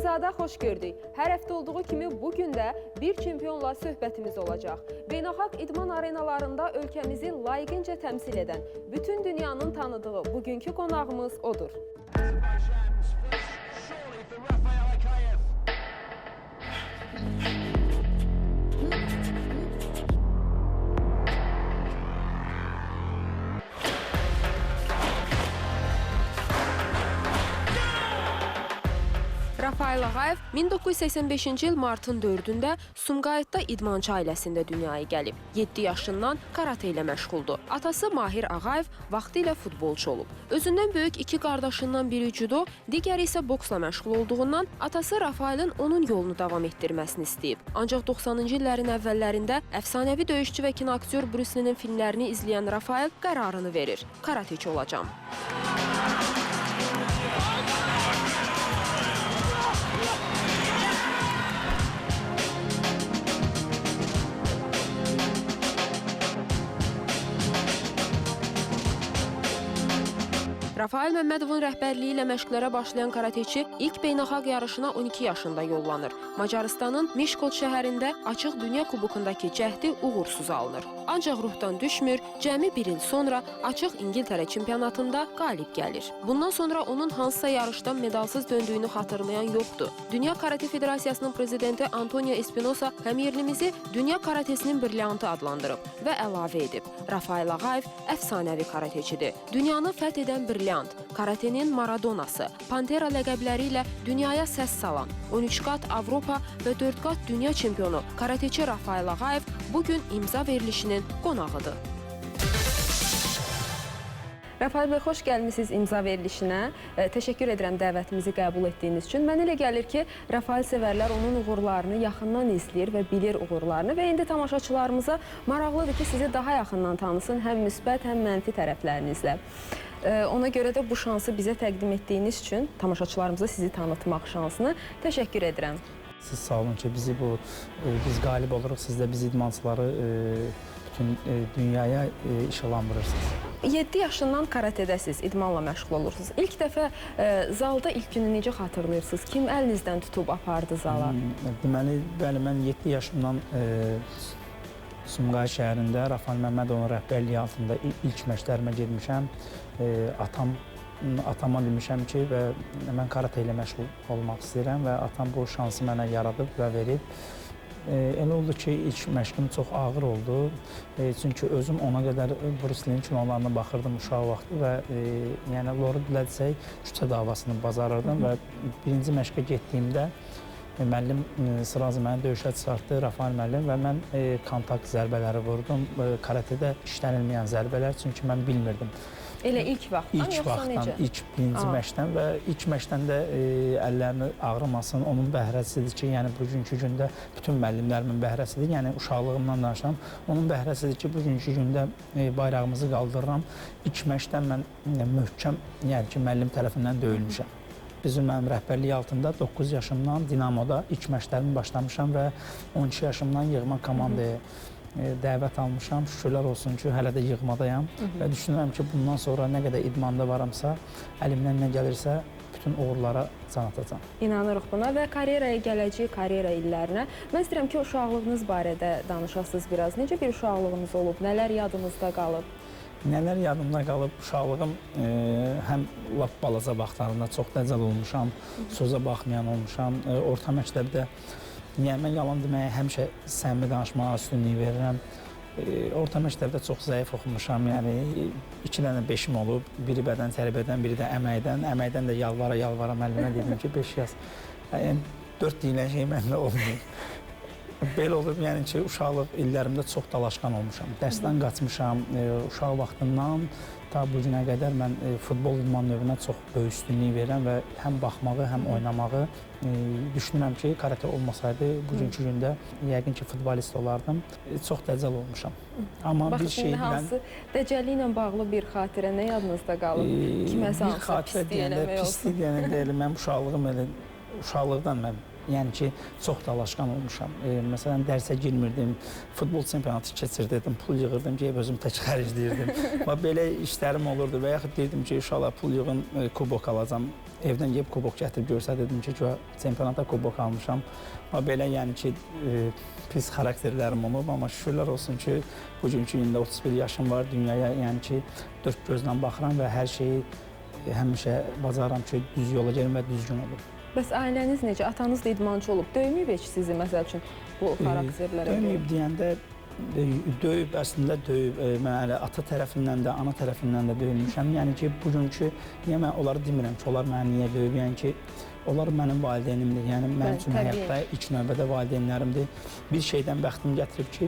İmzada xoş gördük. Hər həftə olduğu kimi bu gün də bir çempionla söhbətimiz olacaq. Beynəlxalq idman arenalarında ölkəmizi layiqincə təmsil edən, bütün dünyanın tanıdığı bugünkü qonağımız odur. Rafael Ağayev 1985-ci il martın 4-ündə Sumqayıtda idmançı ailəsində dünyaya gəlib. 7 yaşından karate ilə məşğuldur. Atası Mahir Ağayev vaxtilə futbolçu olub. Özündən böyük iki qardaşından biri judo, digəri isə boksla məşğul olduğundan atası Rafaelin onun yolunu davam etdirməsini istəyib. Ancaq 90-cı illərin əvvəllərində əfsanəvi döyüşçü və kinoaktyor Bruce Lee-nin filmlərini izləyən Rafael qərarını verir. Karateçi olacam. Rafael Məmmədovun rəhbərliyi ilə məşqlərə başlayan karateçi ilk beynəlxalq yarışına 12 yaşında yollanır. Macarıstanın Mişkolc şəhərində açıq dünya kubokundakı cəhdi uğursuz alınır. Ancaq ruhdan düşmür, cəmi bir il sonra açıq İngiltərə çempionatında qalib gəlir. Bundan sonra onun hansısa yarışdan medalsız döndüyünü xatırlayan yoxdur. Dünya Karate Federasiyasının prezidenti Antonio Espinosa həmyerlimizi dünya karatesinin brilyantı adlandırıb və əlavə edib. Rafael Ağayev əfsanəvi karateçidir. Dünyanı fəth edən brilyant, karatenin Maradonası, Pantera ləqəbləri ilə dünyaya səs salan, 13 qat Avropa və 4 qat dünya çempionu karateçi Rafael Ağayev bugün imza verilişinin qonağıdır. Rafael bəy, xoş gəlmisiniz imza verilişinə. Təşəkkür edirəm dəvətimizi qəbul etdiyiniz üçün. Mənə elə gəlir ki, Rafael sevərlər onun uğurlarını yaxından izləyir və bilir uğurlarını və indi tamaşaçılarımıza maraqlıdır ki, sizi daha yaxından tanısın, həm müsbət, həm mənfi tərəflərinizlə. Ona görə də bu şansı bizə təqdim etdiyiniz üçün tamaşaçılarımıza sizi tanıtmaq şansını təşəkkür edirəm. Siz sağ olun ki, bizi biz qalib oluruq, siz də biz idmançıları bütün dünyaya işıqlandırırsınız. 7 yaşından karatedəsiz, idmanla məşğul olursunuz. İlk dəfə zalda ilk günü necə xatırlayırsınız? Kim əlinizdən tutub apardı zala? Deməli, bəli, mən 7 yaşımdan Sumqayıt şəhərində Rafael Məmmədovun rəhbərliyi altında ilk məşqlərimə getmişəm. Atama demişəm ki, və mən karate ilə məşğul olmaq istəyirəm və atam bu şansı mənə yaradıb və verib. Elə oldu ki, ilk məşqim çox ağır oldu. Çünki özüm ona qədər Bruce Lee-nin kinolarına baxırdım uşaq vaxtı və yəni loru dilə desək, küçə davasını bacarırdım və birinci məşqə getdiyimdə müəllim sırazı məni döyüşə çıxartdı, Rafael müəllim və mən kontakt zərbələri vurdum. Karatedə işlənilməyən zərbələr, çünki mən bilmirdim. Elə ilk vaxtdan, ilk yoxsa vaxtdan, necə? İlk birinci məşqdən və ilk məşqdən də əllərini ağrımasın, onun bəhrəsidir ki, yəni bugünkü gündə bütün müəllimlərimin bəhrəsidir, yəni uşaqlığımdan danışıram, onun bəhrəsidir ki, bugünkü gündə bayrağımızı qaldırıram. İlk məşqdən mən möhkəm, yəni ki, müəllim tərəfindən döyülmüşəm. Bizim mənim rəhbərliyi altında 9 yaşımdan Dinamoda ilk məşqlərimi başlamışam və 12 yaşımdan yığma komandaya dəvət almışam. Şükürlər olsun ki, hələ də yığmadayam və düşünürəm ki, bundan sonra nə qədər idmanda varamsa, əlimdən nə gəlirsə, bütün uğurlara can atacam. İnanırıq buna və karyeraya gələcək, karyera illərinə. Mən istəyirəm ki, uşaqlığınız barədə danışasınız biraz. Necə bir uşaqlığınız olub, nələr yadınızda qalıb? Nələr yadımda qalıb? Uşaqlığım həm lap balaca vaxtlarında çox dəcəl olmuşam, sözə baxmayan olmuşam. Orta məktəbdə, yəni mən yalan deməyə həmişə səmimi danışmağa üstünlük verirəm. Orta məktəbdə çox zəif oxumuşam, yəni 2 dənə 5-im olub, biri bədən tərbiyədən, biri də əməkdən. Əməkdən də yalvara-yalvara müəllimə dedim ki, 5 yaz. Yəni 4 deyilən şey məndə olmayıb. Belə olub, yəni ki, uşaqlıq illərimdə çox dalaşqan olmuşam. Dərsdən qaçmışam, uşaq vaxtından ta bu günə qədər mən futbol idman növünə çox böyük üstünlük verirəm və həm baxmağı, həm oynamağı düşünürəm ki, karate olmasaydı bugünkü gündə yəqin ki, futbolist olardım. Çox dəcəl olmuşam. Amma Bax, bir şey hansı dəcəlliklə bağlı bir xatirə nə yadınızda qalıb? Kiməsə hansısa pislik eləmək olsun. Pislik deyəndə elə mənim uşaqlığım elə uşaqlıqdan mən Yəni ki, çox dalaşqan olmuşam. Məsələn, dərsə girmirdim, futbol çempionatı keçirdirdim, pul yığırdım, gəlib özüm tək xərcləyirdim. Və belə işlərim olurdu və yaxud deyirdim ki, uşaqlar pul yığın, kubok alacam. Evdən gəlib kubok gətirib görsədirdim ki, çempionata kubok almışam. Və belə, yəni ki, pis xarakterlərim olub, amma şükürlər olsun ki, bugünkü gündə 31 yaşım var, dünyaya yəni ki, dörd gözlə baxıram və hər şeyi həmişə bacarıram ki, düz yola gelim və düzgün olub. Bəs ailəniz necə? Atanız da idmançı olub. Döyməyib heç sizi, məsəl üçün, bu xarakterlərə görə? Döyməyib deyəndə, döyüb, əslində döyüb. Mən hələ ata tərəfindən də, ana tərəfindən də döyülmüşəm. Yəni ki, bugünkü, niyə mən onları demirəm ki, onlar məni niyə döyüb? Yəni ki, onlar mənim valideynimdir. Yəni, mənim üçün həyatda ilk növbədə valideynlərimdir. Bir şeydən bəxtim gətirib ki,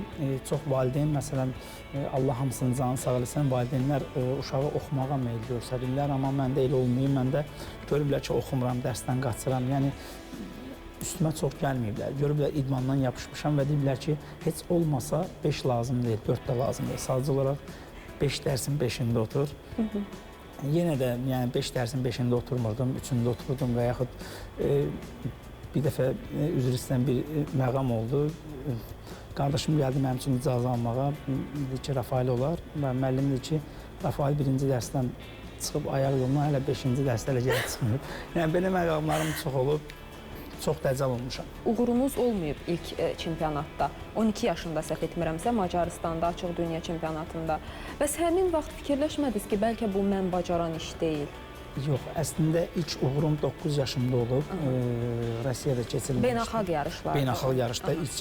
çox valideyn, məsələn, Allah hamısının canı sağ eləsin, valideynlər uşağı oxumağa meyil göstərirlər, amma məndə elə olmayıb, məndə görüblər ki, oxumuram, dərsdən qaçıram. Yəni, üstümə çox gəlməyiblər. Görüblər, idmandan yapışmışam və deyiblər ki, heç olmasa 5 lazım deyil, 4 də lazım deyil. Sadəcə olaraq 5 dərsin 5-ində otur. Yenə də yəni 5 dərsin 5-ində oturmurdum, 3-ündə otururdum və yaxud bir dəfə üzr istəyən bir məqam oldu. Qardaşım gəldi mənim üçün icazə almağa, dedi ki, Rafael olar. Və müəllim dedi ki, Rafael birinci dərsdən çıxıb ayaq yoluna, hələ 5-ci dərsdə hələ gəlib çıxmayıb. Yəni belə məqamlarım çox olub. Çox dəcəl olmuşam. Uğurunuz olmayıb ilk çempionatda. 12 yaşında səhv etmirəmsə, Macaristanda, açıq dünya çempionatında. Bəs həmin vaxt fikirləşmədiniz ki, bəlkə bu mən bacaran iş deyil? Yox, əslində ilk uğurum 9 yaşımda olub. Rusiyada keçirilmişdi. Beynəlxalq yarışlarda. Beynəlxalq yarışda ilk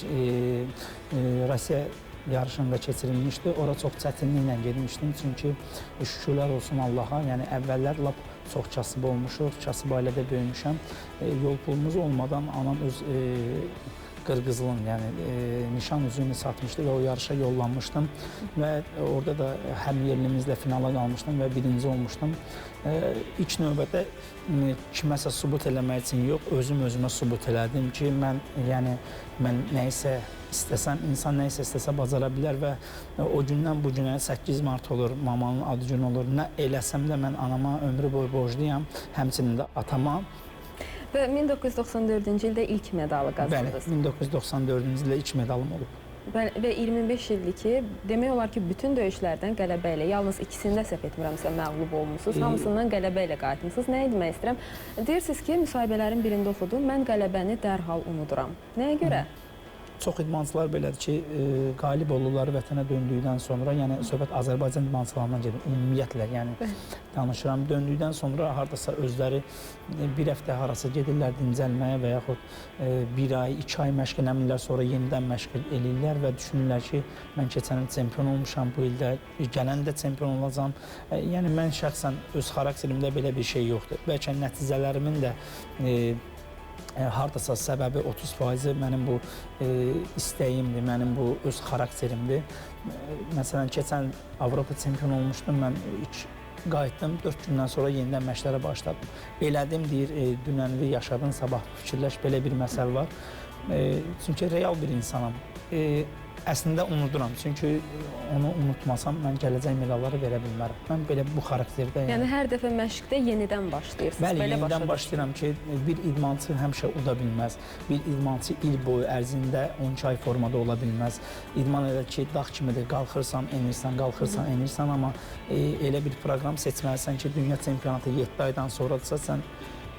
Rusiya yarışında keçirilmişdi. Ora çox çətinliklə getmişdim. Çünki şükürlər olsun Allaha, yəni əvvəllər lap çox kasıb olmuşuq, kasıb ailədə böyümüşəm. Yol pulumuz olmadan anam öz qırqızılın, yəni nişan üzüyünü satmışdı və o yarışa yollanmışdım və orada da həm yerlimizlə finala qalmışdım və birinci olmuşdum. İlk növbədə kiməsə sübut eləmək üçün yox, özüm özümə sübut elədim ki, mən, yəni, mən nəyisə istəsəm, insan nəyisə istəsə bacara bilər və o gündən bu günə 8 mart olur, mamanın adı günü olur. Nə eləsəm də mən anama ömrü boyu borcluyam, həmçinin də atama. Və 1994-cü ildə ilk medalı qazandınız. Bəli, 1994-cü ildə ilk medalım olub. Bəli, və 25 ildir ki, demək olar ki, bütün döyüşlərdən qələbə ilə, yalnız ikisində səhv etmirəmsə məğlub olmuşsunuz, hamısından qələbə ilə qayıtmısınız. Nəyi demək istəyirəm? Deyirsiniz ki, müsahibələrin birində oxudum, mən qələbəni dərhal unuduram. Nəyə görə? Çox idmançılar belədir ki, qalib olurlar vətənə döndükdən sonra, yəni söhbət Azərbaycan idmançılarından gedir, ümumiyyətlə, yəni danışıram. Döndükdən sonra hardasa özləri bir həftə harasa gedirlər dincəlməyə və yaxud bir ay, 2 ay məşq eləmirlər, sonra yenidən məşq eləyirlər və düşünürlər ki, mən keçən il çempion olmuşam, bu ildə gələn də çempion olacam. Yəni mən şəxsən öz xarakterimdə belə bir şey yoxdur. Bəlkə nəticələrimin də hardasa səbəbi 30% mənim bu istəyimdir, mənim bu öz xarakterimdir. Məsələn, keçən Avropa çempionu olmuşdum, mən qayıtdım, 4 gündən sonra yenidən məşqlərə başladım. Belədim, deyir, dünənli yaşadın, sabah fikirləş, belə bir məsəl var. Çünki real bir insanam. Əslində unuduram, çünki onu unutmasam mən gələcək medalları verə bilmərəm. Mən belə bu xarakterdə... Yəni hər dəfə məşqdə yenidən başlayırsınız. Bəli, yenidən başlayıram ki, bir idmançı həmişə uda bilməz. Bir idmançı il boyu ərzində 12 ay formada ola bilməz. İdman elə ki, dağ kimidir, qalxırsan, enirsən, qalxırsan, enirsən, amma elə bir proqram seçməlisən ki, dünya çempionatı 7 aydan sonradırsa, sən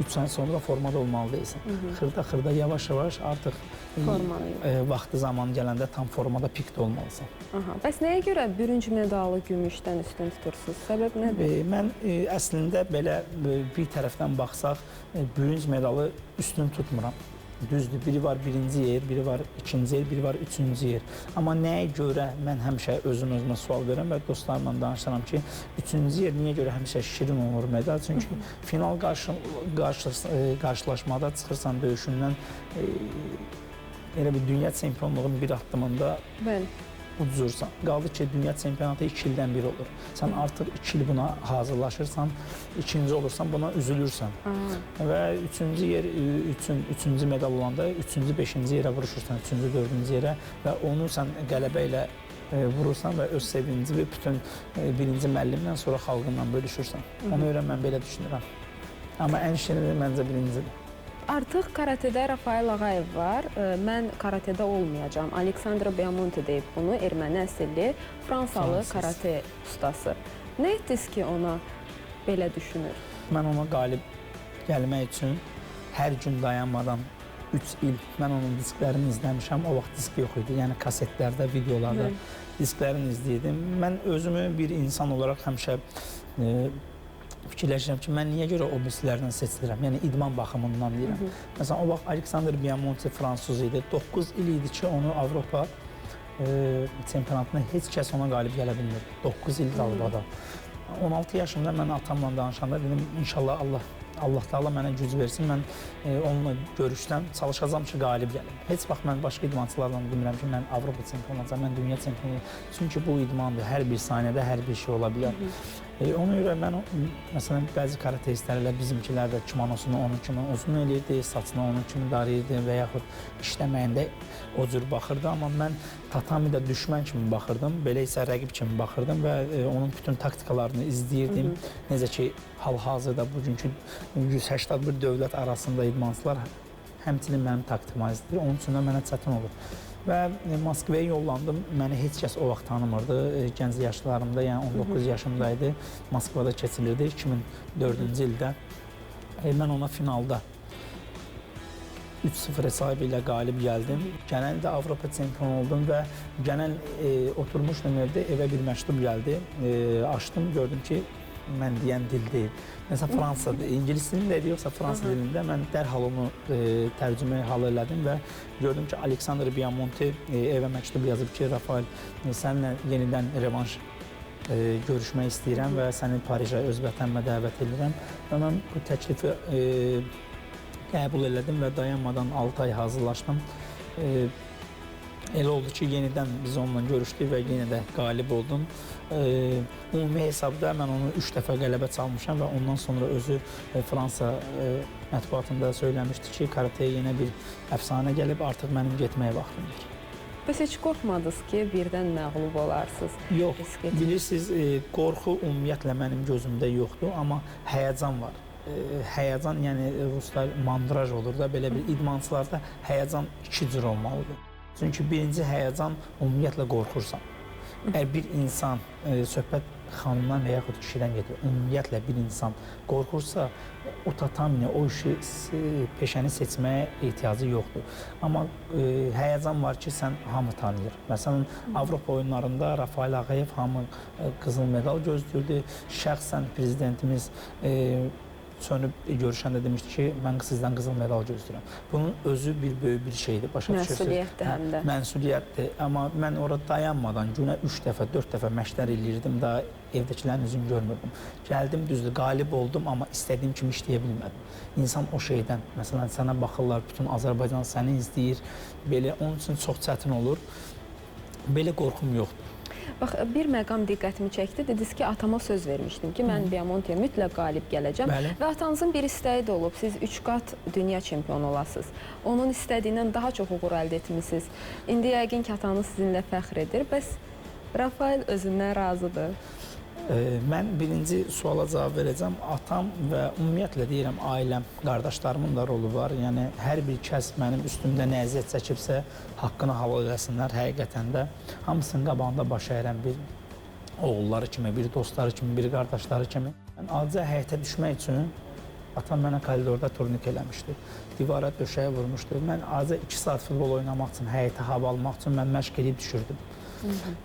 3 ay sonra formada olmalı deyilsən. Xırda-xırda, yavaş-yavaş artıq vaxtı zamanı gələndə tam formada pikdə olmalısan. Bəs nəyə görə bürünc medalı gümüşdən üstün tutursunuz? Səbəb nədir? Mən əslində belə bir tərəfdən baxsaq, bürünc medalı üstün tutmuram. Düzdür, biri var birinci yer, biri var ikinci yer, biri var üçüncü yer. Amma nəyə görə mən həmişə özüm-özümə sual verirəm və dostlarımla danışıram ki, üçüncü yer niyə görə həmişə şirin olur medal? Çünki final qarşılaşmada çıxırsan döyüşündən elə bir dünya çempionluğun bir addımında udzursan. Qaldı ki, dünya çempionatı 2 ildən bir olur. Sən artıq 2 il buna hazırlaşırsan, ikinci olursan, buna üzülürsən. Və üçüncü yer, üçüncü medal olanda üçüncü, beşinci yerə vuruşursan, üçüncü, dördüncü yerə və onu sən qələbə ilə vurursan və öz sevinci və bütün birinci müəllimlə sonra xalqınla bölüşürsən. Ona görə mən belə düşünürəm. Amma ən şirini məncə birincidir. Artıq karatedə Rafael Ağayev var. Mən karatedə olmayacağam. Aleksandra Biamonte deyib bunu, erməni əsilli Fransalı karate ustası. Nə etdiniz ki, ona belə düşünür? Mən ona qalib gəlmək üçün hər gün dayanmadan 3 il mən onun disklərini izləmişəm. O vaxt disk yox idi. Yəni kasetlərdə, videolarda disklərini izləyirdim. Mən özümü bir insan olaraq həmişə fikirləşirəm ki, mən niyə görə o birislərdən seçilirəm? Yəni idman baxımından deyirəm. Məsələn, o vaxt Aleksandr Biamonte fransız idi. 9 il idi ki, onu Avropa çempionatında heç kəs ona qalib gələ bilmirdi. 9 il dalbada. 16 yaşımda mən atamla danışanda dedim, inşallah Allah Taala mənə güc versin, mən onunla görüşsəm, çalışacağam ki, qalib gəlim. Heç vaxt mən başqa idmançılarla demirəm ki, mən Avropa çempionu olacağam, mən dünya çempionu olacağam. Çünki bu idmandır, hər bir saniyədə hər bir şey ola bilər. Ona görə mən, məsələn, bəzi karateistlər elə bizimkilər də kimonosunu onun kimi uzun eləyirdi, saçını onun kimi darayırdı və yaxud işləməyində o cür baxırdı. Amma mən tatamidə düşmən kimi baxırdım, belə isə rəqib kimi baxırdım və onun bütün taktikalarını izləyirdim. Necə ki, hal-hazırda bugünkü 181 dövlət arasında idmançılar həmçinin mənim taktikama izləyir. Onun üçün də mənə çətin olur. Və Moskvaya yollandım. Məni heç kəs o vaxt tanımırdı. Gənc yaşlarımda, yəni 19 yaşımdaydı. Moskvada keçirilirdi 2004-cü ildə. Mən ona finalda 3-0 hesabı ilə qalib gəldim. Gələn də Avropa çempionu oldum və gələn oturmuşdum evdə, evə bir məktub gəldi. Açdım, gördüm ki, mən deyən dil deyil. Məsələn, Fransa, ingilis dilində idi, yoxsa Fransa dilində mən dərhal onu tərcümə halı elədim və gördüm ki, Aleksandr Biamonte evə məktub yazıb ki, Rafael, səninlə yenidən revanş görüşmək istəyirəm və səni Parijə, öz vətənimə dəvət edirəm. Və mən bu təklifi qəbul elədim və dayanmadan 6 ay hazırlaşdım. Elə oldu ki, yenidən biz onunla görüşdük və yenə də qalib oldum. Ümumi hesabda mən onu 3 dəfə qələbə çalmışam və ondan sonra özü Fransa mətbuatında söyləmişdi ki, karatəyə yenə bir əfsanə gəlib, artıq mənim getməyə vaxtımdır. Bəs heç qorxmadınız ki, birdən məğlub olarsınız? Yox, bilirsiniz, qorxu ümumiyyətlə mənim gözümdə yoxdur, amma həyəcan var. Həyəcan, yəni ruslar mandraj olur da, belə bir idmançılarda həyəcan iki cür olmalıdır. Çünki birinci həyəcan ümumiyyətlə qorxursan. Əgər bir insan söhbət xanımdan və yaxud kişidən gedir, ümumiyyətlə bir insan qorxursa, o tatamini, o işi, peşəni seçməyə ehtiyacı yoxdur. Amma həyəcan var ki, sən hamı tanıyır. Məsələn, Avropa oyunlarında Rafael Ağayev hamı qızıl medal gözləyirdi. Şəxsən prezidentimiz sönüb görüşəndə demişdi ki, mən sizdən qızıl medal gözləyirəm. Bunun özü bir böyük bir şeydir. Başa düşürsünüz. Məsuliyyətdir həm də. Məsuliyyətdir. Amma mən ora dayanmadan günə 3 dəfə, 4 dəfə məşqlər eləyirdim, daha evdəkilərin üzünü görmürdüm. Gəldim, düzdür, qalib oldum, amma istədiyim kimi işləyə bilmədim. İnsan o şeydən, məsələn, sənə baxırlar, bütün Azərbaycan səni izləyir. Belə, onun üçün çox çətin olur. Belə qorxum yoxdur. Bax, bir məqam diqqətimi çəkdi. Dediniz ki, atama söz vermişdim ki, mən Biamonteyə mütləq qalib gələcəm. Bəli. Və atanızın bir istəyi də olub, siz 3 qat dünya çempionu olasınız. Onun istədiyindən daha çox uğur əldə etmişsiniz. İndi yəqin ki, atanız sizinlə fəxr edir. Bəs Rafael özündən razıdır? Mən birinci suala cavab verəcəm. Atam və ümumiyyətlə deyirəm, ailəm, qardaşlarımın da rolu var. Yəni, hər bir kəs mənim üstümdə nə əziyyət çəkibsə, haqqını halal eləsinlər həqiqətən də. Hamısının qabağında baş əyirəm bir oğulları kimi, bir dostları kimi, bir qardaşları kimi. Mən acı həyətə düşmək üçün atam mənə koridorda turnik eləmişdi. Divara, döşəyə vurmuşdu. Mən acı 2 saat futbol oynamaq üçün, həyətə hava almaq üçün mən məşq edib düşürdüm.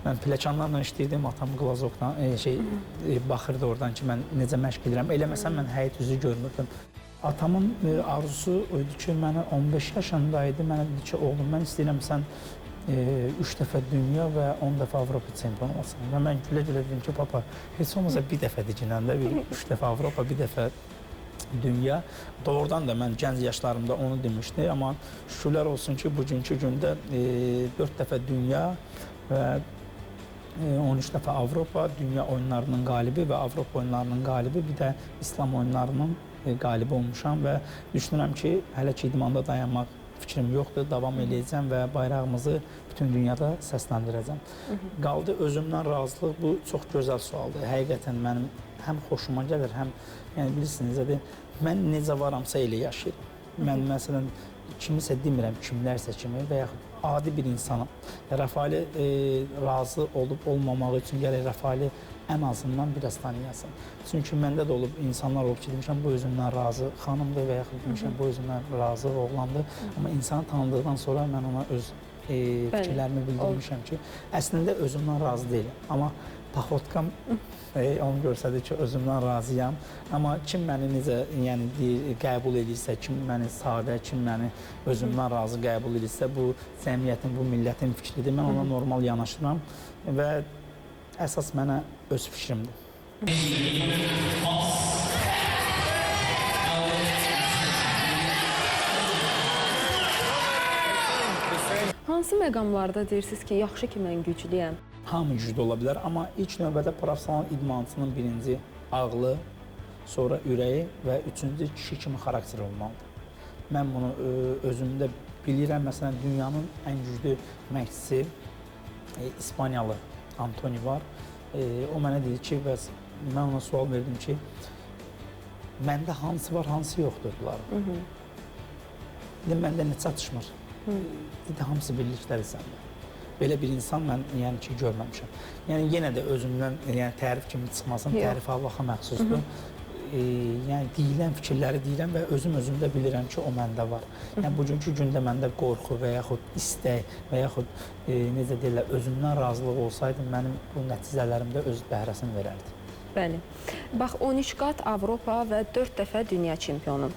Mən pilləkənlərlə işləyirdim, atam qlazokdan baxırdı oradan ki, mən necə məşq edirəm. Eləməsəm mən həyət üzü görmürdüm. Atamın arzusu o idi ki, mənə 15 yaşında idi, mənə dedi ki, oğlum, mən istəyirəm sən 3 dəfə dünya və 10 dəfə Avropa çempionu olasan. Və mən gülə-gülə dedim ki, papa, heç olmasa bir dəfə dikinəndə, 3 dəfə Avropa, bir dəfə dünya. Doğrudan da mən gənc yaşlarımda onu demişdi, amma şükürlər olsun ki, bugünkü gündə 4 dəfə dünya və 13 dəfə Avropa, dünya oyunlarının qalibi və Avropa oyunlarının qalibi, bir də İslam oyunlarının qalibi olmuşam və düşünürəm ki, hələ ki idmanda dayanmaq fikrim yoxdur, davam eləyəcəm və bayrağımızı bütün dünyada səsləndirəcəm. Qaldı özümdən razılıq, bu çox gözəl sualdır. Həqiqətən mənim həm xoşuma gəlir, həm, yəni bilirsiniz, mən necə varamsa elə yaşayıram. Mən məsələn kimisə demirəm, kimlərsə kimi və yaxud adi bir insanam. Rafaeli razı olub olmamağı üçün gərək Rafaeli ən azından biraz tanıyasın. Çünki məndə də olub, insanlar olub ki, demişəm, bu özümdən razı xanımdır və yaxud demişəm, bu özümdən razı oğlandır. Amma insanı tanıdıqdan sonra mən ona öz fikirlərimi bildirmişəm ki, əslində özümdən razı deyiləm. Amma paxotkam onu göstərdi ki, özümdən razıyam. Amma kim məni necə, yəni qəbul edirsə, kim məni sadə, kim məni özümdən razı qəbul edirsə, bu cəmiyyətin, bu millətin fikridir. Mən ona normal yanaşıram və əsas mənə öz fikrimdir. Hansı məqamlarda deyirsiniz ki, yaxşı ki, mən güclüyəm? Hamı güclü ola bilər, amma ilk növbədə professional idmançının birinci ağlı, sonra ürəyi və üçüncü kişi kimi xarakteri olmalıdır. Mən bunu özümdə bilirəm. Məsələn, dünyanın ən güclü məşqçisi İspaniyalı Antoni var. O mənə dedi ki, bəs mən ona sual verdim ki, məndə hansı var, hansı yoxdur bunların. Dedim, məndə nə çatışmır? Dedi, hamısı birlikdədir səndə. Belə bir insan mən yəni ki, görməmişəm. Yəni yenə də özümdən yəni, tərif kimi çıxmasın, tərif Allaha məxsusdur. Yəni deyilən fikirləri deyirəm və özüm özümdə bilirəm ki, o məndə var. Yəni bugünkü gündə məndə qorxu və yaxud istək və yaxud necə deyirlər, özümdən razılıq olsaydı mənim bu nəticələrimdə öz bəhrəsini verərdi. Bəli. Bax, 13 qat Avropa və 4 dəfə dünya çempionu.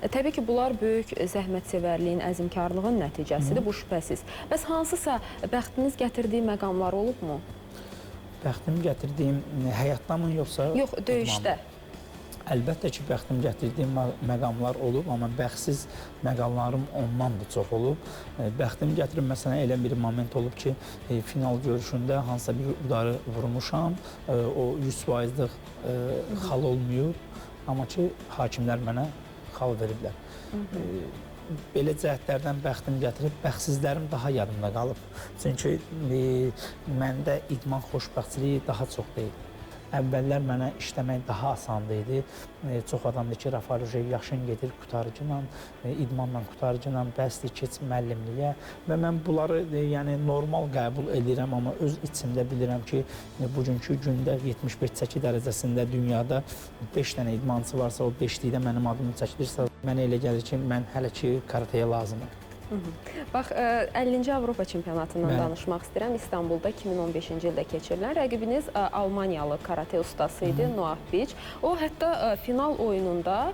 Təbii ki, bunlar böyük zəhmətsevərliyin, əzmkarlığın nəticəsidir, bu şübhəsiz. Bəs hansısa bəxtiniz gətirdiyi məqamlar olubmu? Bəxtim gətirdiyim həyatda mı, yoxsa? Yox, döyüşdə. Əlbəttə ki, bəxtim gətirdiyim məqamlar olub, amma bəxtsiz məqamlarım ondan da çox olub. Bəxtim gətirib, məsələn, elə bir moment olub ki, final görüşündə hansısa bir udarı vurmuşam, o 100%lıq xal olmayıb, amma ki, hakimlər mənə xal veriblər. Belə cəhətlərdən bəxtim gətirib, bəxtsizlərim daha yadımda qalıb. Çünki məndə idman xoşbəxtçiliyi daha çox deyil. Əvvəllər mənə işləmək daha asandı idi. Çox adam deyir ki, Rafael yaşın gedir qurtarıcıyla, idmanla qurtarıcıyla, bəsdir, keç müəllimliyə. Və mən bunları yəni, normal qəbul edirəm, amma öz içimdə bilirəm ki, bugünkü gündə 75 çəki dərəcəsində dünyada 5 dənə idmançı varsa, o 5-likdə mənim adımı çəkilirsə, mənə elə gəlir ki, mən hələ ki karatəyə lazımım. Bax, 50-ci Avropa çempionatından danışmaq istəyirəm. İstanbulda 2015-ci ildə keçirilən rəqibiniz Almaniyalı karate ustası idi, Noah Biç. O, hətta final oyununda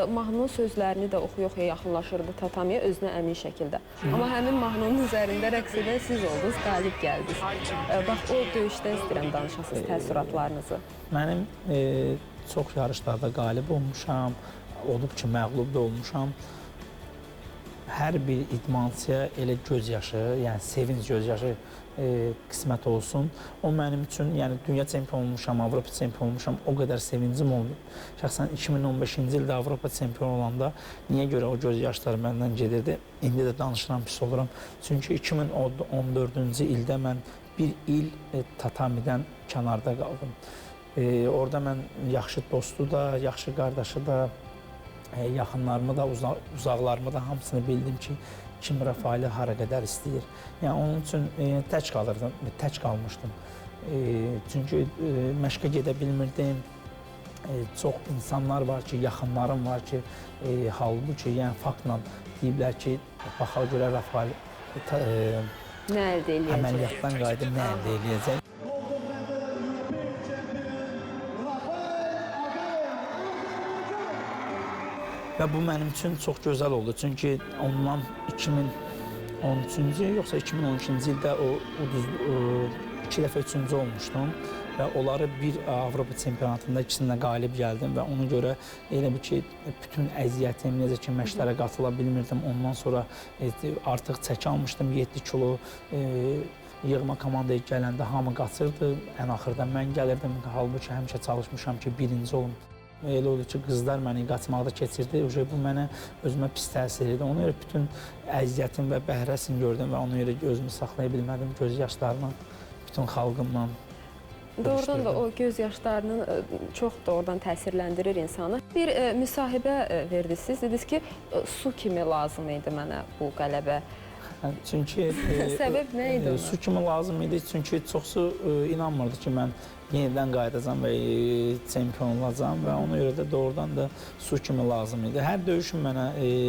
mahnının sözlərini də oxuya-oxuya yaxınlaşırdı tatamiyə özünə əmin şəkildə. Amma həmin mahnının üzərində rəqs edən siz oldunuz, qalib gəldiniz. Bax, o döyüşdən istəyirəm danışasınız, təəssüratlarınızı. Mənim çox yarışlarda qalib olmuşam, olub ki, məğlub da olmuşam. Hər bir idmançıya elə göz yaşı, yəni sevinc göz yaşı qismət olsun. O mənim üçün, yəni dünya çempionu olmuşam, Avropa çempionu olmuşam, o qədər sevincim oldu. Şəxsən 2015-ci ildə Avropa çempionu olanda niyə görə o göz yaşları məndən gedirdi? İndi də danışıram, pis oluram. Çünki 2014-cü ildə mən bir il tatamidən kənarda qaldım. Orada mən yaxşı dostu da, yaxşı qardaşı da, yaxınlarımı da, uzaqlarımı da hamısını bildim ki, kim Rafaeli hara qədər istəyir. Yəni, onun üçün tək qalırdım, tək qalmışdım. Çünki məşqə gedə bilmirdim. Çox insanlar var ki, yaxınlarım var ki, halbuki, yəni faktla deyiblər ki, baxa görə Rafael nə əldə eləyəcək? Əməliyyatdan qayıdıb nə əldə eləyəcək? Və bu mənim üçün çox gözəl oldu. Çünki ondan 2013-cü, yoxsa 2012-ci ildə o iki dəfə üçüncü olmuşdum və onları bir Avropa çempionatında ikisində qalib gəldim və ona görə elə bir ki, bütün əziyyətim, necə ki, məşqlərə qatıla bilmirdim. Ondan sonra artıq çəki almışdım, 7 kilo yığma komandaya gələndə hamı qaçırdı. Ən axırda mən gəlirdim. Halbuki həmişə çalışmışam ki, birinci olum. Elə oldu ki, qızlar məni qaçmaqda keçirdi. Bu mənə özümə pis təsir edirdi. Ona görə bütün əziyyətim və bəhrəsini gördüm və ona görə özümü saxlaya bilmədim. Göz yaşlarımla, bütün xalqımla Doğrudan da o göz yaşlarının çox doğrudan təsirləndirir insanı. Bir müsahibə verdiniz siz, dediniz ki, su kimi lazım idi mənə bu qələbə. Çünki səbəb nə idi ona? Su kimi lazım idi, çünki çoxsu inanmırdı ki, mən yenidən qayıdacam və çempion olacam və ona görə də doğrudan da su kimi lazım idi. Hər döyüşüm mənə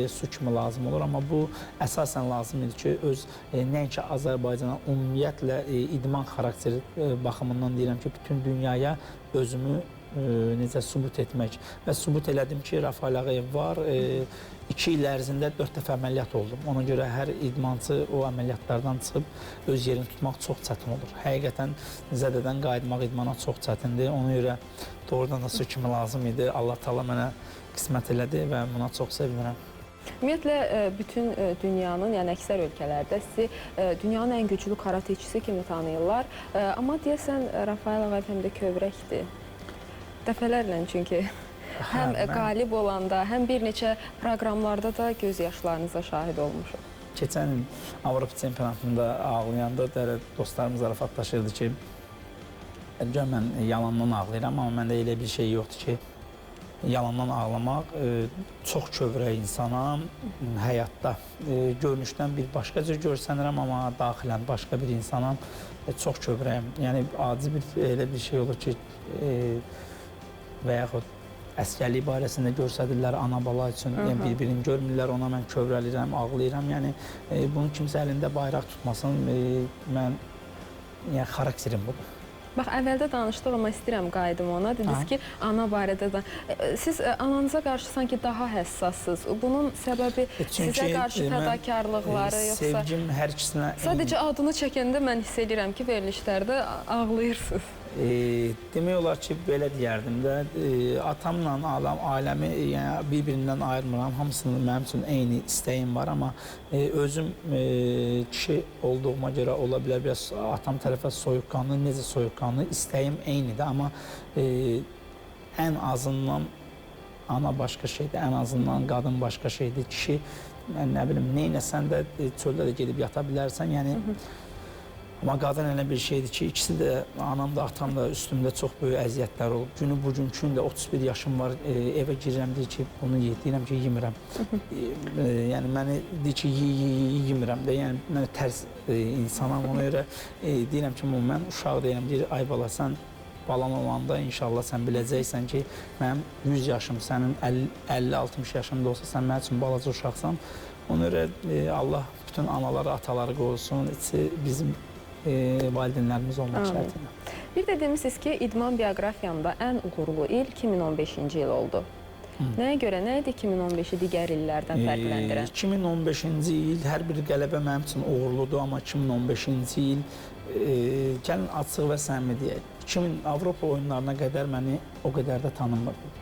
su kimi lazım olur, amma bu əsasən lazım idi ki, öz nəinki Azərbaycana, ümumiyyətlə idman xarakteri baxımından deyirəm ki, bütün dünyaya özümü necə sübut etmək və sübut elədim ki, Rafael Ağayev var. 2 il ərzində 4 dəfə əməliyyat oldum. Ona görə hər idmançı o əməliyyatlardan çıxıb öz yerini tutmaq çox çətin olur. Həqiqətən zədədən qayıtmaq idmana çox çətindir. Ona görə doğrudan da su kimi lazım idi. Allah Taala mənə qismət elədi və buna çox sevinirəm. Ümumiyyətlə, bütün dünyanın, yəni əksər ölkələrdə sizi dünyanın ən güclü karateçisi kimi tanıyırlar. Amma deyəsən, Rafael Ağayev həm də kövrəkdir. Dəfələrlə çünki həm qalib olanda, həm bir neçə proqramlarda da göz yaşlarınıza şahid olmuşuq. Keçən il Avropa çempionatında ağlayanda dostlarım zarafatlaşırdı ki, mən yalandan ağlayıram, amma məndə elə bir şey yoxdur ki, yalandan ağlamaq. Çox kövrək insanam həyatda. Görünüşdən bir başqa cür görsənirəm, amma daxilən başqa bir insanam. Çox kövrəyim. Yəni, adi bir elə bir şey olur ki, və yaxud əskərlik barəsində göstərirlər ana-bala üçün, yəni bir-birini görmürlər, ona mən kövrəlirəm, ağlayıram. Yəni, bunu kimsə əlində bayraq tutmasın, mən, yəni, xarakterim budur. Bax, əvvəldə danışdıq, amma istəyirəm qayıdım ona. Dediniz ki, ana barədə də. Siz ananıza qarşı sanki daha həssassınız. Bunun səbəbi sizə qarşı fədakarlıqları yoxsa... Sevgim hər ikisinə... Sadəcə adını çəkəndə mən hiss edirəm ki, verilişlərdə ağlayırsınız. Demək olar ki, belə deyərdim də, atamla ailəmi yəni, bir-birindən ayırmıram. Hamısının mənim üçün eyni istəyim var, amma özüm kişi olduğuma görə ola bilər, biraz atam tərəfə soyuqqanlı, necə soyuqqanlı, istəyim eynidir, amma ən azından ana başqa şeydir, ən azından qadın başqa şeydir. Kişi, nə bilim, neynəsən də çöldə də gedib yata bilərsən, yəni... Amma qadın elə bir şeydir ki, ikisi də, anam da, atam da üstümdə çox böyük əziyyətlər olub. Günü bugünkün də 31 yaşım var, evə girirəm, deyir ki, bunu ye, deyirəm ki, yemirəm. Yəni, məni deyir ki, ye, yemirəm də, yəni, mən tərs insanam, ona görə deyirəm ki, mən uşaq deyirəm, deyir, ay bala, sən balan olanda inşallah sən biləcəksən ki, mənim 100 yaşım, sənin 50-60 yaşım da olsa, sən mənim üçün balaca uşaqsan. Ona görə Allah bütün anaları, ataları qorusun, içi bizim valideynlərimiz olmaq şərti ilə. Bir də demişsiniz ki, idman bioqrafiyamda ən uğurlu il 2015-ci il oldu. Nəyə görə, nə idi 2015-i digər illərdən fərqləndirən? 2015-ci il hər bir qələbə mənim üçün uğurludur, amma 2015-ci il, gəlin açıq və səmimi deyək, 2000 Avropa oyunlarına qədər məni o qədər də tanınmırdı.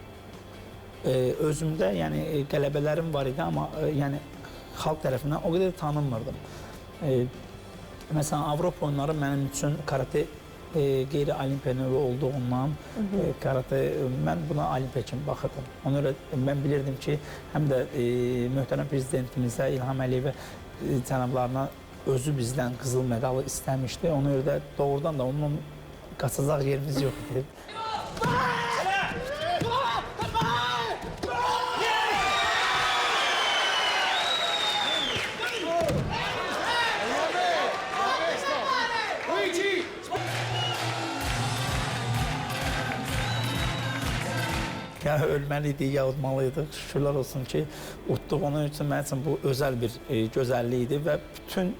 Özümdə yəni, qələbələrim var idi, amma yəni, xalq tərəfindən o qədər də tanınmırdım. Məsələn, Avropa oyunları mənim üçün karate qeyri-olimpiya növü olduğundan karate, mən buna olimpiya kimi baxırdım. Ona görə mən bilirdim ki, həm də möhtərəm prezidentimizə, İlham Əliyevə cənablarına özü bizdən qızıl medalı istəmişdi. Ona görə də doğrudan da onun qaçacaq yerimiz yox idi. Ya ölməli idik, ya udmalıydıq. Şükürlər olsun ki, udduq. Onun üçün mənim üçün bu özəl bir gözəllik idi və bütün,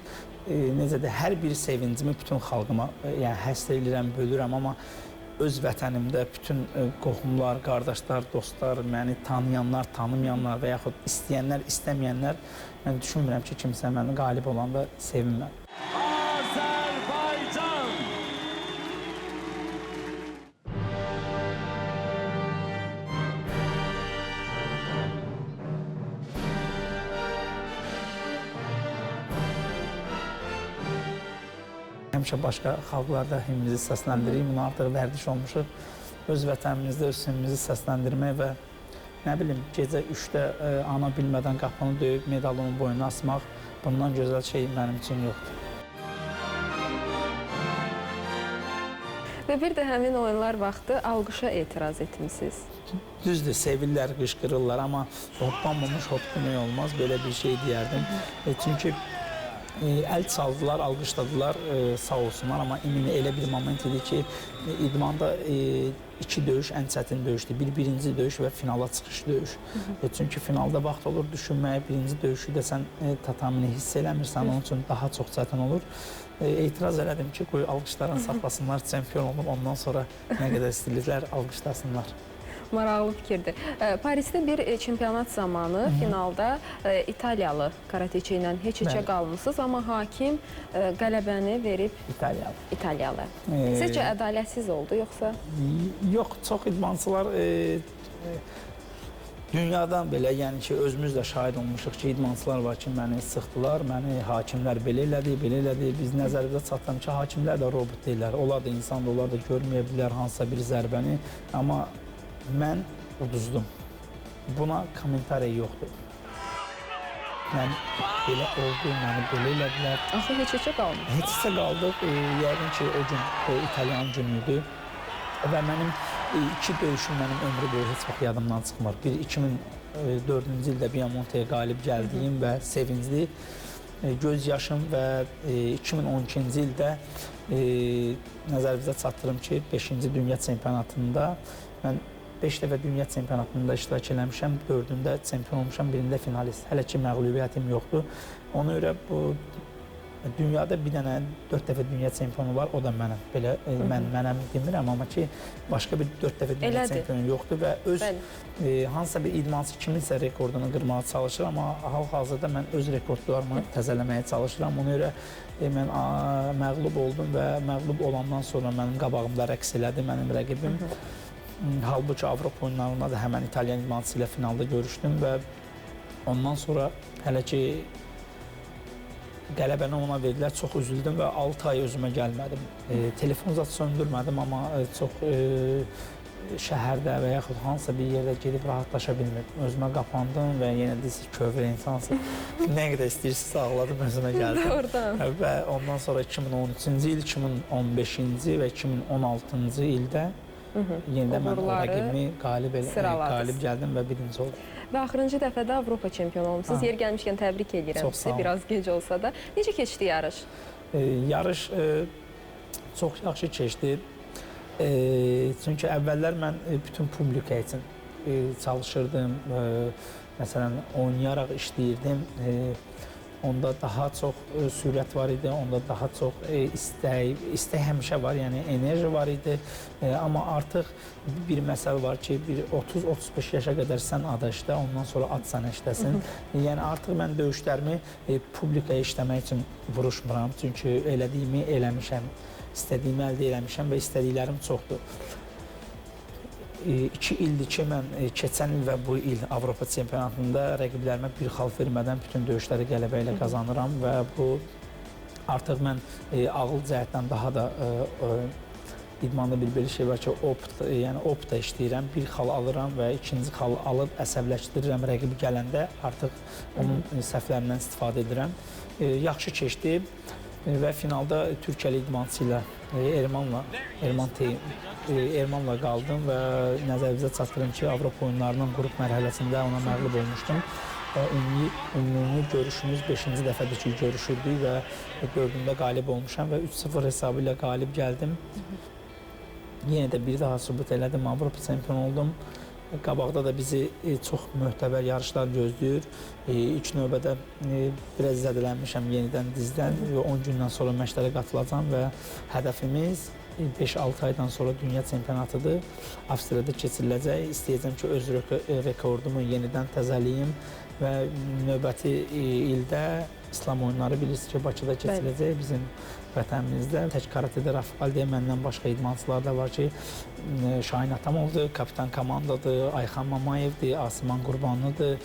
necə də, hər bir sevincimi bütün xalqıma, yəni həsr eləyirəm, bölürəm, amma öz vətənimdə bütün qohumlar, qardaşlar, dostlar, məni tanıyanlar, tanımayanlar və yaxud istəyənlər, istəməyənlər, mən düşünmürəm ki, kimsə məni qalib olanda sevinmədi. Azərbaycan! Həmişə başqa xalqlarda himimizi səsləndiririk, buna artıq vərdiş olmuşuq. Öz vətənimizdə öz himimizi səsləndirmək və nə bilim, gecə 3-də ana bilmədən qapını döyüb medalı onun boynuna asmaq, bundan gözəl şey mənim üçün yoxdur. Və bir də həmin oyunlar vaxtı alqışa etiraz etmisiniz. Düzdür, sevirlər, qışqırırlar, amma hoppanmamış hop demək olmaz, belə bir şey deyərdim. Çünki əl çaldılar, alqışladılar, sağ olsunlar, amma ümumi elə bir moment idi ki, idmanda iki döyüş ən çətin döyüşdür. Bir birinci döyüş və finala çıxış döyüş. Çünki finalda vaxt olur düşünməyə, birinci döyüşü də sən tatamini hiss eləmirsən, onun üçün daha çox çətin olur. Etiraz elədim ki, qoy alqışlarını saxlasınlar, çempion olum, ondan sonra nə qədər istəyirlər alqışlasınlar. Maraqlı fikirdir. Parisdə bir çempionat zamanı finalda İtaliyalı karateçi ilə heç-heçə qalmısınız, amma hakim qələbəni verib İtaliyalı. İtaliyalı. Sizcə ədalətsiz oldu yoxsa? Yox, çox idmançılar dünyadan belə, yəni ki, özümüz də şahid olmuşuq ki, idmançılar var ki, məni sıxdılar, məni hakimlər belə elədi, belə elədi. Biz nəzərimizə çatdırım ki, hakimlər də robot deyirlər, onlar da insandır, onlar da görməyə bilər hansısa bir zərbəni, amma mən uduzdum. Buna kommentariya yoxdur. Mən belə oldu, məni belə elədilər. Axı heç-heçə qalmır. Heç-heçə qaldıq. Yəqin ki, o gün o İtalyan günü idi. Və mənim iki döyüşüm mənim ömrü boyu heç vaxt yadımdan çıxmır. Bir 2004-cü ildə Biamonte'ye qalib gəldiyim və sevincli göz yaşım və 2012-ci ildə nəzərinizə çatdırım ki, 5-ci Dünya Çempionatında mən 5 dəfə dünya çempionatında iştirak eləmişəm, 4-ündə çempion olmuşam, birində finalist. Hələ ki, məğlubiyyətim yoxdur. Ona görə bu dünyada bir dənə 4 dəfə dünya çempionu var, o da mənəm. Belə mən mənəm demirəm, amma ki, başqa bir 4 dəfə dünya çempionu yoxdur və öz hansısa bir idmançı kiminsə rekordunu qırmağa çalışır, amma hal-hazırda mən öz rekordlarımı təzələməyə çalışıram. Ona görə mən məğlub oldum və məğlub olandan sonra mənim qabağımda rəqs elədi mənim rəqibim. Halbuki Avropa oyunlarında da həmən İtalyan idmançısı ilə finalda görüşdüm və ondan sonra hələ ki qələbəni ona verdilər, çox üzüldüm və 6 ay özümə gəlmədim. Telefon zat söndürmədim, amma çox şəhərdə və yaxud hansısa bir yerdə gedib rahatlaşa bilmirdim. Özümə qapandım və yenə deyirsiniz, kövrə insansınız. Nə qədər istəyirsiniz, ağladım, özümə gəldim. Doğrudan. Və ondan sonra 2013-cü il, 2015-ci və 2016-cı ildə yenidən mən o rəqibimi qalib gəldim və birinci oldum. Və axırıncı dəfədə Avropa çempionu olmuşsunuz. Yer gəlmişkən təbrik edirəm sizi, biraz gec olsa da. Necə keçdi yarış? Yarış çox yaxşı keçdi. Çünki əvvəllər mən bütün publika üçün çalışırdım. Məsələn, oynayaraq işləyirdim. Onda daha çox sürət var idi, onda daha çox istək həmişə var, yəni enerji var idi. Amma artıq bir məsələ var ki, bir 30-35 yaşa qədər sən ada işlə, ondan sonra at sən işləsin. Yəni artıq mən döyüşlərimi publikaya işləmək üçün vuruşmuram. Çünki elədiyimi eləmişəm, istədiyimi əldə eləmişəm və istədiklərim çoxdur. 2 ildir ki, mən keçən il və bu il Avropa çempionatında rəqiblərimə bir xal vermədən bütün döyüşləri qələbə ilə qazanıram və bu artıq mən ağıl cəhətdən daha da idmanda bir belə şey var ki, opta işləyirəm, bir xal alıram və ikinci xal alıb əsəbləşdirirəm rəqibi gələndə artıq onun səhvlərindən istifadə edirəm. Yaxşı keçdi və finalda Türkiyəli idmançı ilə Ermanla qaldım və nəzərinizə çatdırım ki, Avropa oyunlarının qrup mərhələsində ona məğlub olmuşdum. Ümumi görüşümüz 5-ci dəfədir ki, görüşürdük və 4-ündə qalib olmuşam və 3-0 hesabı ilə qalib gəldim. Yenə də bir daha sübut elədim, Avropa çempionu oldum. Qabaqda da bizi çox möhtəbər yarışlar gözləyir. İlk növbədə biraz zədələnmişəm yenidən dizdən və 10 gündən sonra məşqlərə qatılacam və hədəfimiz 5-6 aydan sonra dünya çempionatıdır. Avstriyada keçiriləcək. İstəyəcəm ki, öz rekordumu yenidən təzəliyim və növbəti ildə İslam oyunları bilirsiniz ki, Bakıda keçiriləcək bizim vətənimizdə. Tək karatedə Rafiq deyə məndən başqa idmançılar da var ki, Şahin Atamovdur, kapitan komandadır, Ayxan Mamayevdir, Asiman Qurbanlıdır,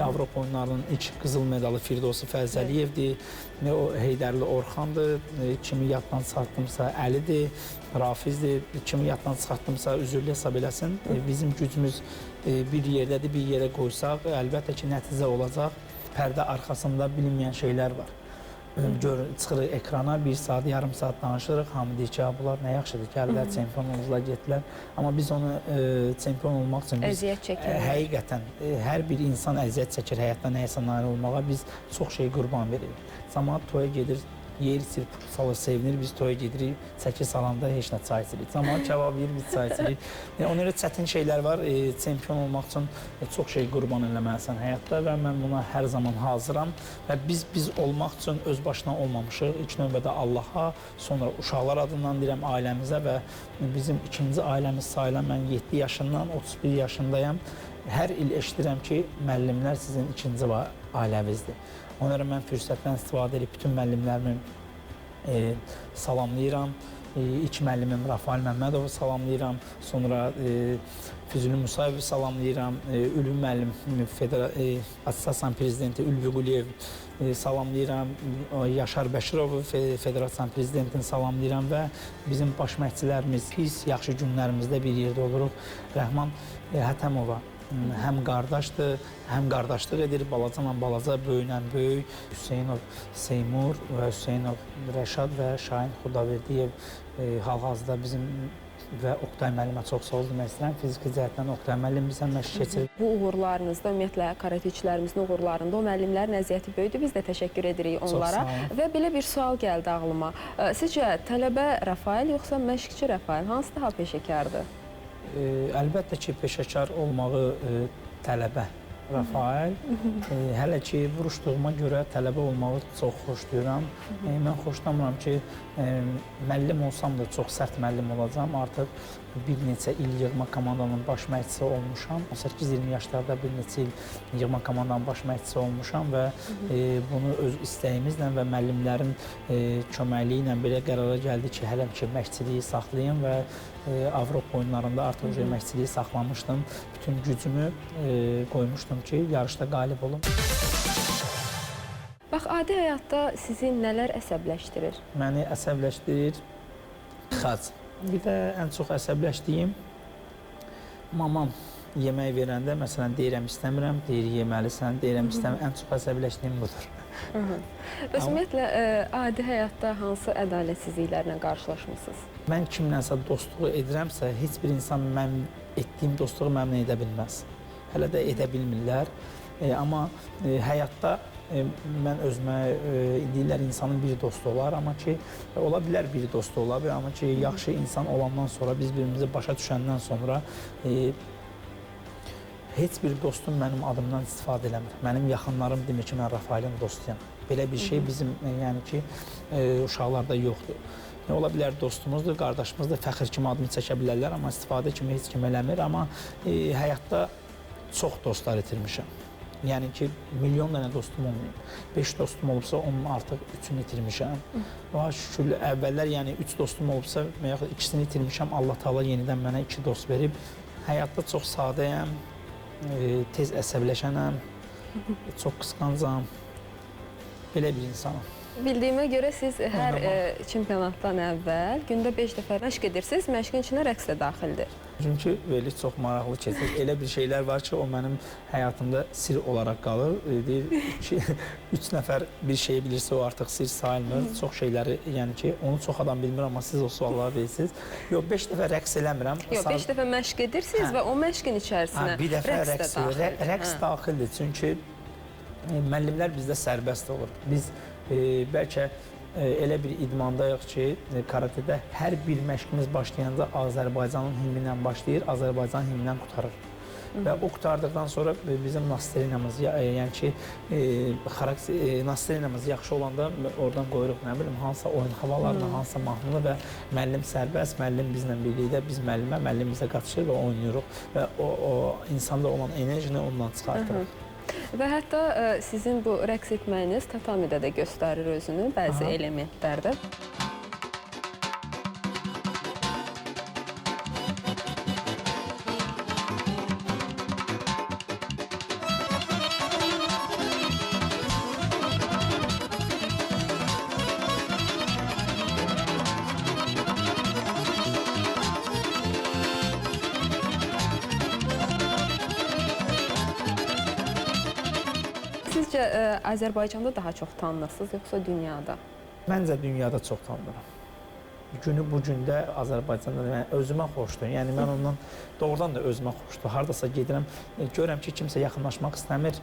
Avropa oyunlarının ilk qızıl medalı Firdovsi Fərzəliyevdir, Heydərli Orxandır, kimi yaddan çıxartdımsa Əlidir, Rafizdir, kimi yaddan çıxartdımsa üzürlü hesab eləsin. Bizim gücümüz bir yerdədir, bir yerə qoysaq, əlbəttə ki, nəticə olacaq. Pərdə arxasında bilinməyən şeylər var. Çıxırıq ekrana, 1 saat, yarım saat danışırıq. Hamı deyir ki, bunlar nə yaxşıdır, gəlirlər, çempion oldular, getdilər. Amma biz onu çempion olmaq üçün biz əziyyət çəkirik. Həqiqətən hər bir insan əziyyət çəkir həyatda nəyisə nail olmağa. Biz çox şey qurban veririk. Camaat toya gedir, yeyir, içir, pul salır, sevinir. Biz toya gedirik, çəki salanda heç nə çay içirik. Camaat kebab yeyir, biz çay içirik. Ona görə çətin şeylər var. Çempion olmaq üçün çox şey qurban eləməlisən həyatda və mən buna hər zaman hazıram. Və biz olmaq üçün öz başına olmamışıq. İlk növbədə Allaha, sonra uşaqlar adından deyirəm, ailəmizə və bizim ikinci ailəmiz sayılan mən 7 yaşından 31 yaşındayam. Hər il eşidirəm ki, müəllimlər sizin ikinci ailənizdir. Ona görə mən fürsətdən istifadə edib bütün müəllimlərimi salamlayıram. İlk müəllimim Rafael Məmmədovu salamlayıram. Sonra Füzuli Musayevi salamlayıram. Ülvi müəllim, Assosiasiyanın prezidenti Ülvi Quliyev salamlayıram. Yaşar Bəşirovu, Federasiyanın prezidentini salamlayıram və bizim baş məşqçilərimiz pis, yaxşı günlərimizdə bir yerdə oluruq. Rəhman Hətəmova həm qardaşdır, həm qardaşlıq edir, balaca balaca, böyüklə böyük. Hüseynov Seymur və Hüseynov Rəşad və Şahin Xudaverdiyev hal-hazırda bizim və Oqtay müəllimə çox sağ ol demək istəyirəm. Fiziki cəhətdən Oqtay müəllim bizə məşq keçirir. Bu uğurlarınızda, ümumiyyətlə karateçilərimizin uğurlarında o müəllimlərin əziyyəti böyüdü. Biz də təşəkkür edirik onlara. Və belə bir sual gəldi ağlıma. Sizcə tələbə Rafael yoxsa məşqçi Rafael hansı daha peşəkardır? Əlbəttə ki, peşəkar olmağı tələbə Rafael. Hələ ki, vuruşduğuma görə tələbə olmağı çox xoşlayıram. Mən xoşlamıram ki, müəllim olsam da çox sərt müəllim olacağam. Artıq bir neçə il yığma komandanın baş məşqçisi olmuşam. 18-20 yaşlarda bir neçə il yığma komandanın baş məşqçisi olmuşam və bunu öz istəyimizlə və müəllimlərin köməkliyi ilə belə qərara gəldi ki, hələ ki, məşqçiliyi saxlayım və Avropa oyunlarında artıq məşqçiliyi saxlamışdım. Bütün gücümü qoymuşdum ki, yarışda qalib olum. Bax, adi həyatda sizi nələr əsəbləşdirir? Məni əsəbləşdirir tıxac. Bir də ən çox əsəbləşdiyim mamam yemək verəndə, məsələn, deyirəm istəmirəm, deyir yeməlisən, deyirəm istəmirəm. Ən çox əsəbləşdiyim budur. Bəs ümumiyyətlə, adi həyatda hansı ədalətsizliklərlə qarşılaşmısınız? Mən kimlənsə dostluğu edirəmsə, heç bir insan mənim etdiyim dostluğu mənimlə edə bilməz. Hələ də edə bilmirlər. Amma həyatda mən özümə deyirlər insanın bir dostu olar, amma ki, ola bilər bir dostu ola bilər, amma ki, yaxşı insan olandan sonra, biz birbirimizi başa düşəndən sonra heç bir dostum mənim adımdan istifadə eləmir. Mənim yaxınlarım demir ki, mən Rafaelin dostuyam. Belə bir şey bizim, yəni ki, uşaqlarda yoxdur. Ola bilər dostumuzdur, qardaşımızdır, fəxr kimi adımı çəkə bilərlər, amma istifadə kimi heç kim eləmir. Amma həyatda çox dostlar itirmişəm. Yəni ki, milyon dənə dostum olmayıb. 5 dostum olubsa, onun artıq 3-ünü itirmişəm. Bax, şükür, əvvəllər yəni 3 dostum olubsa, yaxud ikisini itirmişəm, Allah Taala yenidən mənə 2 dost verib. Həyatda çox sadəyəm, tez əsəbləşənəm, çox qısqancam, belə bir insanam. Bildiyimə görə siz hər çempionatdan əvvəl gündə 5 dəfə məşq edirsiniz, məşqin içinə rəqs də daxildir. Çünki veriliş çox maraqlı keçir. Elə bir şeylər var ki, o mənim həyatımda sir olaraq qalır. Deyir ki, 3 nəfər bir şeyi bilirsə, o artıq sir sayılmır. Çox şeyləri, yəni ki, onu çox adam bilmir, amma siz o sualları bilirsiniz. Yox, 5 dəfə rəqs eləmirəm. Yox, 5 dəfə məşq edirsiniz və o məşqin içərisinə rəqs də daxildir. Rəqs daxildir, çünki müəllimlər bizdə sərbəst olur. Biz bəlkə elə bir idmandayıq ki, karatedə hər bir məşqimiz başlayanda Azərbaycanın himni ilə başlayır, Azərbaycan himni ilə qurtarır. Və o qurtardıqdan sonra bizim nastrenamız, yəni ki, nastrenamız yaxşı olanda oradan qoyuruq, nə bilim, hansısa oyun havalarını, hansısa mahnını və müəllim sərbəst, müəllim bizlə birlikdə, biz müəllimə, müəllim bizə qatışır və oynayırıq və o insanda olan enerjini ondan çıxartırıq. Və hətta sizin bu rəqs etməyiniz tatamidə də göstərir özünü bəzi elementlərdə. Sizcə Azərbaycanda daha çox tanınırsınız yoxsa dünyada? Məncə dünyada çox tanınıram. Günü bu gündə Azərbaycanda mən özümə xoşdur. Yəni mən ondan doğrudan da özümə xoşdur. Hardasa gedirəm, görürəm ki, kimsə yaxınlaşmaq istəmir.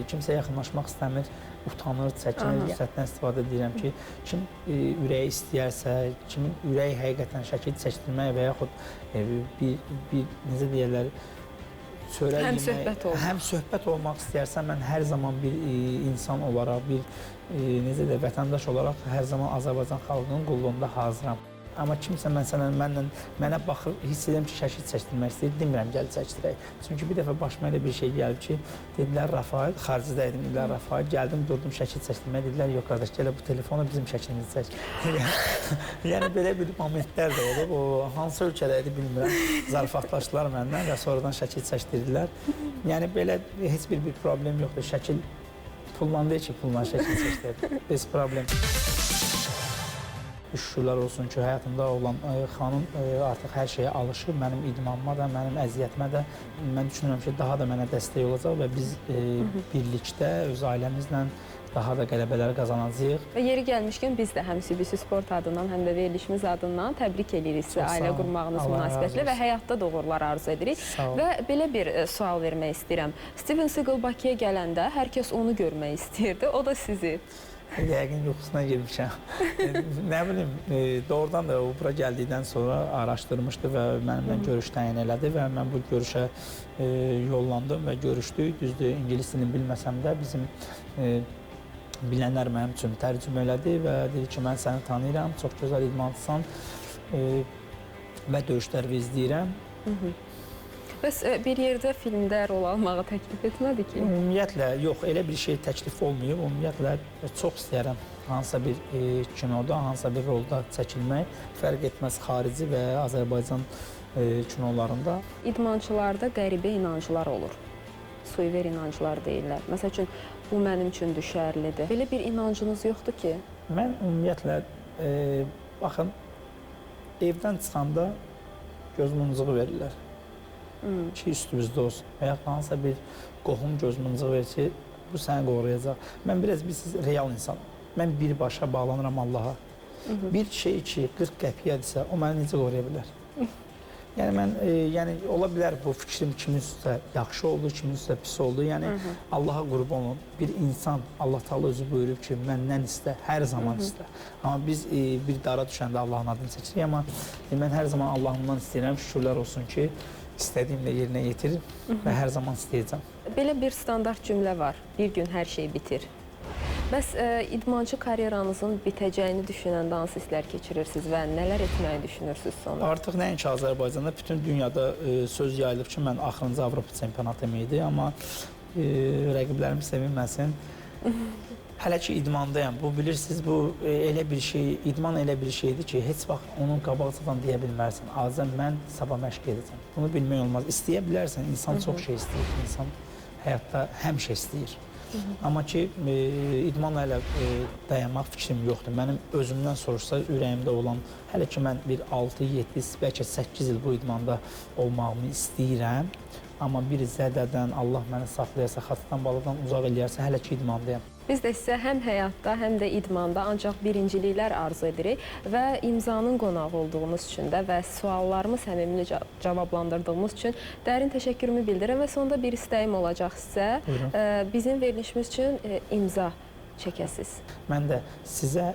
Kimsə yaxınlaşmaq istəmir, utanır, çəkinir. Fürsətdən istifadə edirəm ki, kim ürəyi istəyərsə, kimin ürəyi həqiqətən şəkil çəkdirmək və yaxud bir necə deyirlər, çörək yemək, həm söhbət olmaq istəyərsə, mən hər zaman bir insan olaraq, bir necə deyək, vətəndaş olaraq hər zaman Azərbaycan xalqının qulluğunda hazıram. Amma kimsə məsələn mənə baxır, hiss edirəm ki, şəkil çəkdirmək istəyir, demirəm gəl çəkdirək. Çünki bir dəfə başıma elə bir şey gəlib ki, dedilər Rafael, xaricdə idim, dedilər Rafael, gəldim, durdum şəkil çəkdirməyə, dedilər yox qardaş, gəl bu telefonu bizim şəklimizi çək. Yəni belə bir momentlər də olub, o hansı ölkədə idi bilmirəm, zarafatlaşdılar məndən və sonradan şəkil çəkdirdilər. Yəni belə heç bir problem yoxdur, şəkil pulla deyil ki, pulla şəkil çəkdirdi, bez problem. Şükürlər olsun ki, həyatımda olan xanım artıq hər şeyə alışır, mənim idmanıma da, mənim əziyyətimə də. Mən düşünürəm ki, daha da mənə dəstək olacaq və biz birlikdə öz ailəmizlə daha da qələbələr qazanacağıq. Və yeri gəlmişkən biz də həm CBC Sport adından, həm də verilişimiz adından təbrik edirik sizə ailə qurmağınız münasibətilə və həyatda da uğurlar arzu edirik. Və belə bir sual vermək istəyirəm. Steven Seagal Bakıya gələndə hər kəs onu görmək istəyirdi, o da sizi. Yəqin yuxusuna girmişəm. Nə bilim, doğrudan da o bura gəldikdən sonra araşdırmışdı və mənimlə görüş təyin elədi və mən bu görüşə yollandım və görüşdük. Düzdür, ingilis dilini bilməsəm də bizim bilənlər mənim üçün tərcümə elədi və dedi ki, mən səni tanıyıram, çox gözəl idmançısan və döyüşləri izləyirəm. Bəs bir yerdə filmdə rol almağı təklif etmədi ki? Ümumiyyətlə, yox, elə bir şey təklif olmayıb. Ümumiyyətlə, çox istəyirəm hansısa bir kinoda, hansısa bir rolda çəkilmək. Fərq etməz xarici və Azərbaycan kinolarında. İdmançılarda qəribə inanclar olur. Suiver inanclar deyirlər. Məsəl üçün, bu mənim üçün düşərlidir. Belə bir inancınız yoxdur ki? Mən ümumiyyətlə, baxın, evdən çıxanda göz muncuğu verirlər. Ki, üstümüzdə olsun və yaxud hansısa bir qohum göz mıncığı verir ki, bu səni qoruyacaq. Mən biraz bilirsiniz, real insanım. Mən birbaşa bağlanıram Allaha. Bir şey ki, 40 qəpiyədirsə, o məni necə qoruya bilər? Yəni, mən, yəni, ola bilər bu fikrim kiminsə yaxşı oldu, kiminsə pis oldu. Yəni, Allaha qurban olun. Bir insan, Allah Teala özü buyurub ki, məndən istə, hər zaman istə. Amma biz bir dara düşəndə Allahın adını çəkirik. Amma mən hər zaman Allahımdan istəyirəm, şükürlər olsun ki, istədiyimlə yerinə yetirir və hər zaman istəyəcəm. Belə bir standart cümlə var, bir gün hər şey bitir. Bəs idmançı karyeranızın bitəcəyini düşünəndə hansı hisslər keçirirsiniz və nələr etməyi düşünürsünüz sonra? Artıq nəinki Azərbaycanda, bütün dünyada söz yayılıb ki, mən axırıncı Avropa çempionatım idi, amma rəqiblərim sevinməsin. Hələ ki idmandayam. Bu bilirsiniz, bu elə bir şey, idman elə bir şeydir ki, heç vaxt onun qabaqcadan deyə bilmərsən. Azən mən sabah məşq edəcəm. Bunu bilmək olmaz. İstəyə bilərsən, insan çox şey istəyir. İnsan həyatda həmişə istəyir. Amma ki, idmanla hələ dayanmaq fikrim yoxdur. Mənim özümdən soruşsa, ürəyimdə olan, hələ ki mən bir 6, 7, bəlkə 8 il bu idmanda olmağımı istəyirəm. Amma bir zədədən Allah məni saxlayarsa, xatadan baladan uzaq eləyərsə, hələ ki idmandayam. Biz də sizə həm həyatda, həm də idmanda ancaq birinciliklər arzu edirik və imzanın qonağı olduğunuz üçün də və suallarımı səmimli cavablandırdığımız üçün dərin təşəkkürümü bildirirəm və sonda bir istəyim olacaq sizə. Bizim verilişimiz üçün imza çəkəsiz. Mən də sizə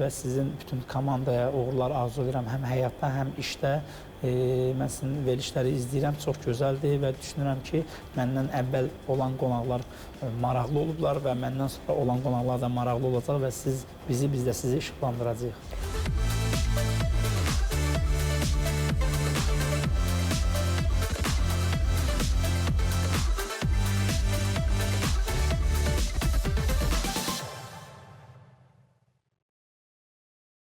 və sizin bütün komandaya uğurlar arzu edirəm. Həm həyatda, həm işdə. Mən sizin verilişləri izləyirəm, çox gözəldir və düşünürəm ki, məndən əvvəl olan qonaqlar maraqlı olublar və məndən sonra olan qonaqlar da maraqlı olacaq və siz bizi, biz də sizi işıqlandıracağıq.